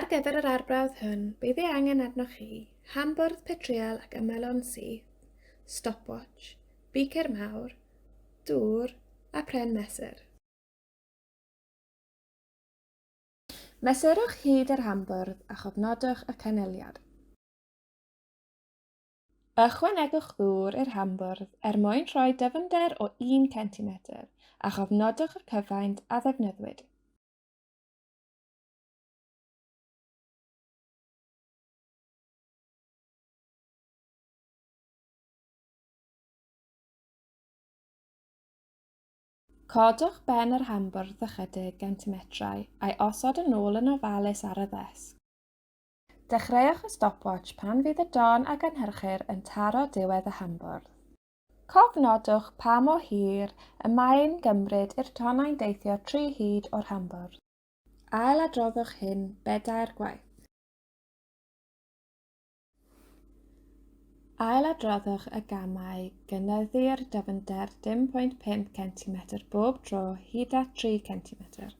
Ar gyfer yr arbrawf hwn, bydd ei angen arnoch chi hambwrdd petryal ac ymylon syth, stopwatch, beaker mawr, dŵr a pren mesur. Mesurwch hyd yr hambwrdd a chofnodwch y cynulliad. Ychwanegwch ddŵr i'r hambwrdd er mwyn rhoi dyfnder o 1 centimetr a chofnodwch y cyfaint a ddefnyddiwyd. Codwch ben yr hambwrdd ychydig gentimetrau a'i osod yn ôl yn ofalus ar y ddesg. Dechreuwch y stopwatch pan fydd y don a gynhyrchir yn taro diwedd y hambwrdd. Cofnodwch pa mor hir y mae'n gymryd i'r tonnau'n deithio tri hyd o'r hambwrdd. Ail-adroddwch hyn bedair gwaith. Ail-adroddwch y gamau gynyddu'r dyfnder dim pwynt pump centimetr bob tro hyd at 3 centimetr.